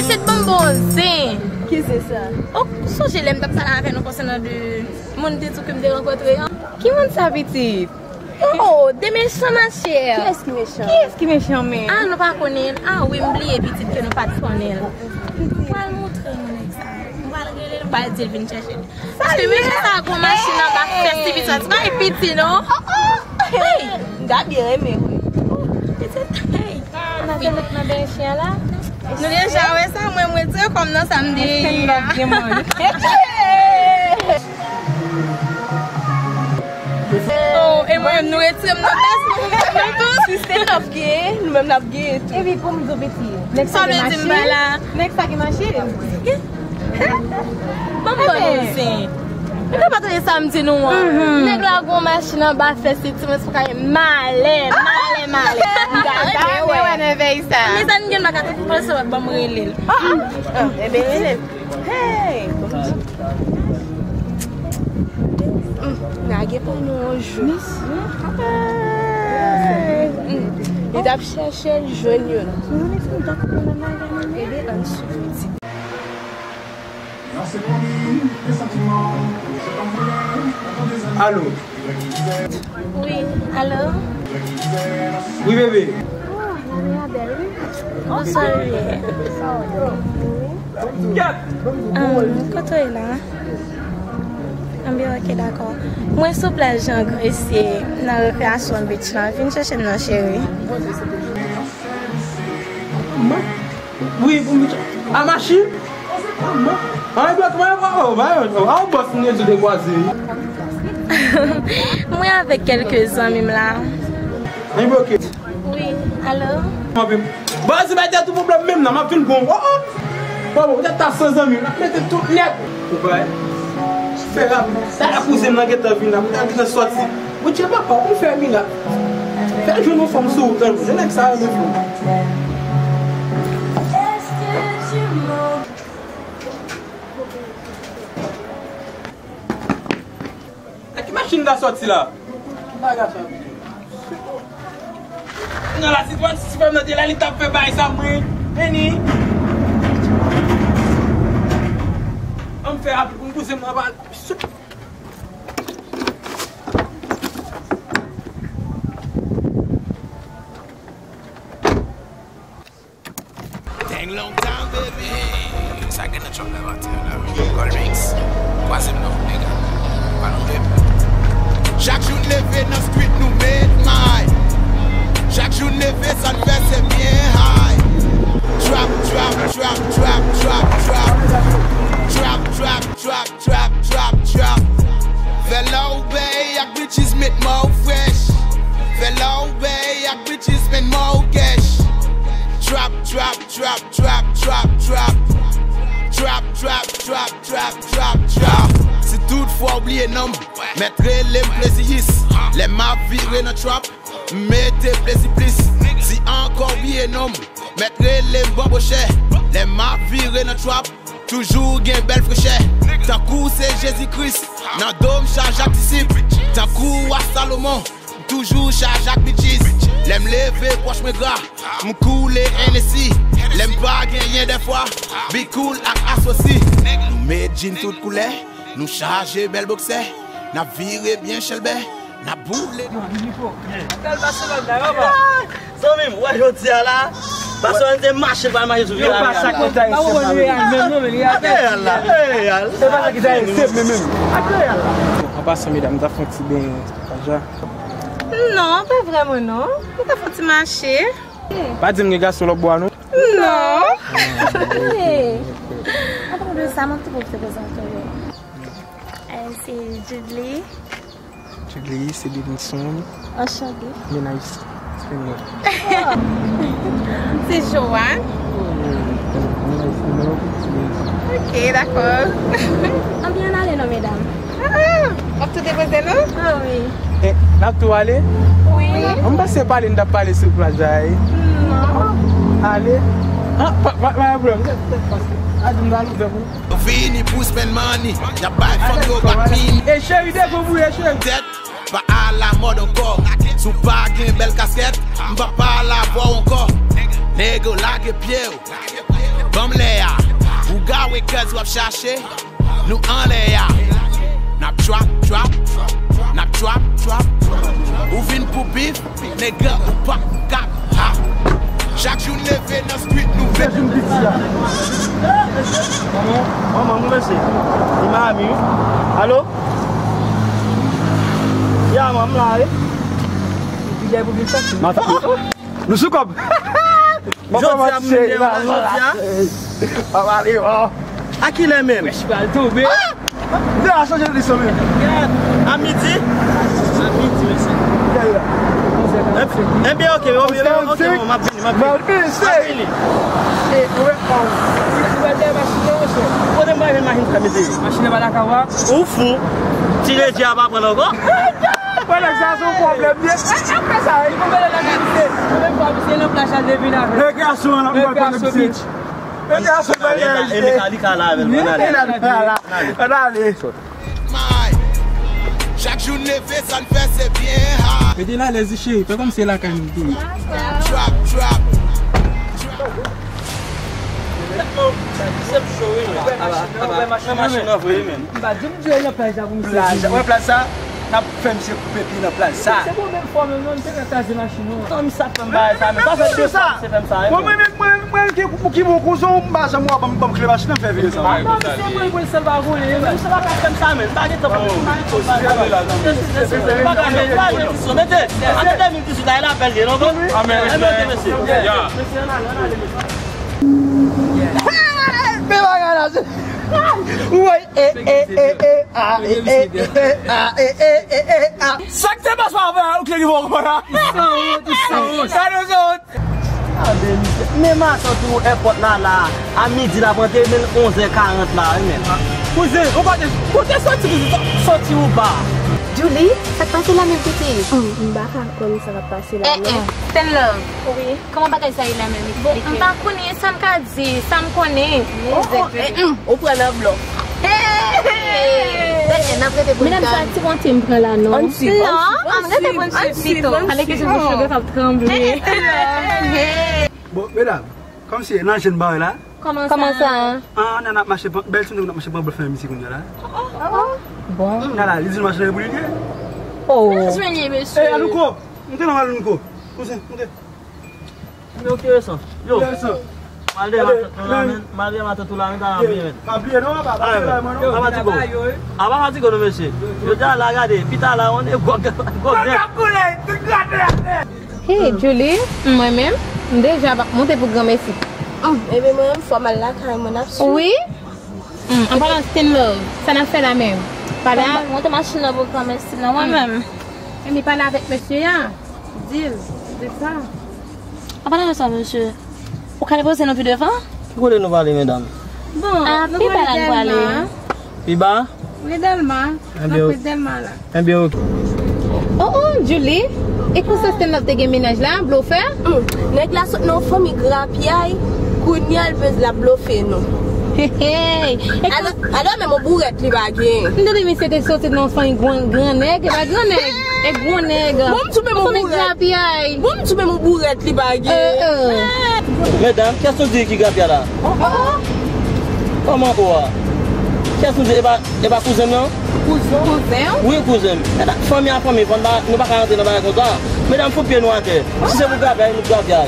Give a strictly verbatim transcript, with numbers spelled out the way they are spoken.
Se t ban m bon zen. Ki zen sa? Oh, ou sonje lè m t ap pale avè nou konsènan de moun te di w ke m te rankontre an? Ki moun sa, pitit? Oh, de mechan, ma chère. Kiyès ki mechan? Kiyès ki mechan, men? Ah, nou pa konnen l? Ah, wi, m bliye, pitit, ke nou pa t konnen l. M pral montre nou nèg sa. M pral rele l, m pral di l vin chèche l. Paske mesye sa gon machin anba fès ti pitit sa, ti bagay piti non. Hey! M ta byen renmen, wi. Pitit, hey! N ap fè lòt nan benyen chen an la. Nou deja wè sa, mwen, mwen retire kò m nan sa m te ye a. Oh, e mwen menm, nou retire m nan plas nou, nou tou. Si se n ap genyen, nou menm n ap genyen tou. Epi pou m di w, pitit, nèg sa gen machin. Nèg sa gen machin. Ban m bon nou zen. Nou ka pa tande sa m di nou an. Nèg la gon machin anba fès li, ti mwen, se pou ka gen malè, malè, malè. M ta renmen wè nan vèy sa. Mezanmi, gen bagay pou panse wè, ban m rele l. Ah, ah. Ah, enben, rele l. Hey! Lage pou nou yon jou. Hey! Li t ap chèche l, jwenn youn. Ede ann swiv ti. Alo. Wi, alo? Wi, bebe. Oh, Maria bèl, wi. Bonswa, bebe. Ahn, kote w ye la? Anben, ok, dakò. Mwen sou plaj Jean Gressier, nan Recreation Beach la. Vin chèche m nan, cheri. Wi, pou m a machin. An, e bòs mwen, oh, oh, oh, oh, bòs mwen di de kwaze. Mwen avèk kèlke zanmi m la. An, ok. Wi, alo? Bòs, mete tout pwoblèm menm nan, m ap vin gon. Oh, oh. Bon, bon, ou te ta san zanmi, m ap mete tout nèt. Ou bay. Fè rapid. Sa la kouzen m nan gentan vin la, m gentan sòti. Bondye papa, ou fè mirak. Fè jwenn yon fanm sou ou, tanpri. Jwenn nèg sa renmen fanm. Nan ki machin ta sòti la? Ki bagay sa? Nan la sitwasyon, si frè m nan te la, li t ap fè bagay sa, mwen. Vini. An m fè rapid pou m pouse m nan bal. Dang long time, baby. Sa gen nan trap la, batè la. Gold Mix. Kwaze m nan, nèg. Pa nou de. Chak jou n leve nan street, nou met may. Chak jou n leve, sa n fè se byen high. Trap, trap, trap, trap, trap, trap. Trap, trap, trap, trap, trap, trap. Fè love, bay, ak bitches, met mouth fresh. Fè love, bay, ak bitches, met mouth cash. Trap, trap, trap, trap, trap, trap. Trap, trap, trap, trap, trap, trap. Si tout fwa w bliye non m, mèt rele m pleziyis. Lè m ap vire nan trap, m mete plezi plis. Si ankò w bliye non m, mèt rele m banbochè. Lè m ap vire nan trap, toujou gen bèl frechè. Tankou se Jezi Kris, nan do m chaje ak disip. Tankou wa Salomon, m toujou chaje ak bitches. Lè m leve, pòch mwen gra, m koule Hennessy. Lè m pa genyen dèfwa, Big Cool ak Asosi. Nou met jean tout koulè, nou chaje bèl boksè. N ap vire byen chèlbè, n ap boule. Zanmi m, wè jodi a la, paske n te mache pa mache sou vila. Yo pa sa konn ta esep la menm. Ak reyal la, reyal. Se pa sa ki ta esep menm, menm. Ak reyal la. An pasan, medam, m ta fè yon ti benyen. Aja. Non, pa vrèman non. Nou ka fè ti mache. Pa di m gen gason lòt bò a non. Non. Hey. An palan de sa, m ap tou pwofite prezante w. Eh, se Jude Lee. Jude Lee, se Davidson. Enchanté. Mennaj. Se Joanne. Ok, dakò. Ann ale non, medam. Ah, w ap tou depoze nou? Ah, wi. Eh, n ap tou ale? Wi. An m panse pale, n t ap pale sou plaj la, wi. Non. Ale? Ah, pa, pa, pa gen pwoblèm. A di m pral ouvè pou. Vini pou spend money. Y ap bay fanm yo back in. E cheri, devan pou e cheri. Tèt. Pa alamòd ankò. Si w pa gen bèl kaskèt, m p ap pale avè w ankò. Nèg yo lage pye w. Ban m lè Kaz w ap chache, nou anlè a. N ap trap, trap, n ap trap, trap. Ou vin pou bif, nèg ou pa kap, ha. Chak jou n leve nan street nou vle. Manman, manman, mwen se. Di mami. Alo? Ya, manman, la, wi. Mata. Nou sou kòb. Jodi a, moun gen yon jodi a. Papa li bon. A kilè menm? Frèch pral tonbe. De a chanje de son menm. A midi? A midi, mesye. Ebyen, ok, ok, ok, m ap vini, m ap vini. M ap vini. Kote m pa jwenn machin sa, mesye? Machin nan pa lakay ou a? Ou fou. Ti Regi a pa pran ankò? Mwen, nèg sa se yon pwoblèm, byen. Sa, li konn gade nan kalite. Mwen menm fwa misye nan plaj al devine avè. Rekreasyon an, mwen konn misye. Rekreasyon beach. Rekreasyon beach. E Metallica la avè l, ann ale. Ann ale. Ann ale. Chak jou n leve, sa n fè se byen ha. Mete l alèz wi cheri, fè kòmsi se lakay nou te ye. Trap, trap. Tèt mwen, tèt mwen cho wi, men. Aba, aba, nan machin nan vre wi, men. M pa di m di yo nan plaj la pou misye. Plaj, wè plaj sa, n ap fè misye koupe pye nan plaj sa. Se bon menm fò menm non, nou te ka kraze machin nou. Non, misye ap fè m bagay sa, men pa fè de fwa misye fè m sa, wi. Mwen, mwen, mwen, mwen, ki, ki bon kouzen w, m pa janm wè, ban m, ban m kle machin nan, fè vire sa. Non, misye pran pou l san pa konnen, men misye pa ka fè m sa, men m pa gen tan pou misye, m pa gen tan pou misye. M pa ka fè m sa, men misye, mete, an de mil dizuit la, e lapèl li ye, non, bon? Anmè, mete, mesye. Ya. Mesye, ann ale, ann ale, mesye. Men bagay la, se, woy, e, e, e, e, a, e, e, e, e, a, e, e, e, e, a. Sa k te pase avè a, ou ki rive ankò la? Ou sanwont, ou sanwont. Gade, ou sanwont. Gade, misye. Men matant ou èpòt la, la, a midi l ap antre, men l onzè karant la, wi, men. Kouzen, ou kote, kote sòti, kouzen, sòti ou pa? Julie, sa k pase la menm, pitit? Hmm, m pa ka konn sa k ap pase la, non. Eh, eh, Stanlove. Wi. Kòman bagay sa ye la menm? Bon, m pa konnen sa m ka di, sa m konnen. Oh, oh, eh, mm, ou pran nan blòf. Hey! Hey! N ap rete pou n... Medam, sa ti bonte m pran la, non? Ann swiv, non, ann swiv, ann rete pou n swiv pito. Pale ke se bouch yo k ap tranble. Hey! Bon, medam, kòmsi nan jèn bagay la? Kòman sa? Kòman sa? Ah, Nana ap mache pran, bèl timoun ap mache pran blòf nan misye kounye a la. Oh, oh. Bon. Nana, li di l machin nan pou li ye. Oh. Kote jwenn li, mesye? Eh, Alouko, moute nan Alouko. Kouzen, moute. Yo, ki resan? Yo. Ki resan? Malgre matant nou la, men, malgre matant ou la, men, ta nan byen, men. Pa bliye non, pa, pa bliye non. Apa ti go. Apa fatige nou, mesye. Yo di a la, gade, pita la, on est gwo, gwo, gwo. Hey, Julie, mwen menm, m deja ap monte pou granmesi. Ebyen, mwen menm, fò m al lakay mwen, n ap swiv. Wi. Hmm, an palan Stanlove, sa n ap fè la menm? Pale a... Monte machin nan pou granmesi, non, mwen menm. Ebyen, pale avèk mesye a. Di l, di l sa. An palan de sa, mesye, ou ka depoze nou pi devan? Ki kote nou prale, medam? Bon, nou prale Dèlma. Pi ba? Wi, Dèlma. Ebyen, nou prale Dèlma la. Ebyen, ok. Oh, oh, Julie, e konsa Stanlove te gen mennaj la, blofè? Hmm, nèg la sot nan yon fanmi grapyay, kounye a l vle l ap blofe nou. Hey, hey. Alò, alò, menm yon bourèt li pa genyen. M tande misye te soti nan yon fanmi gran, gran nèg, e pa gran nèg, e gwo nèg. Bon, m tou menm yon bourèt. Fanmi grapyay. Bon, m tou menm yon bourèt li pa genyen. Euh, euh. Medam, kiyès nou di ki grapyay la? Oh, oh, oh. Kòman ou a? Kiyès nou di, e pa, e pa kouzen m nan? Kouzen w? Kouzen w? Wi, kouzen m. Medam, fanmi a fanmi, fann pa, nou pa ka rantre nan bagay konsa. Medam, fout pye nou atè. Si se pou grapyay, nou grapyay.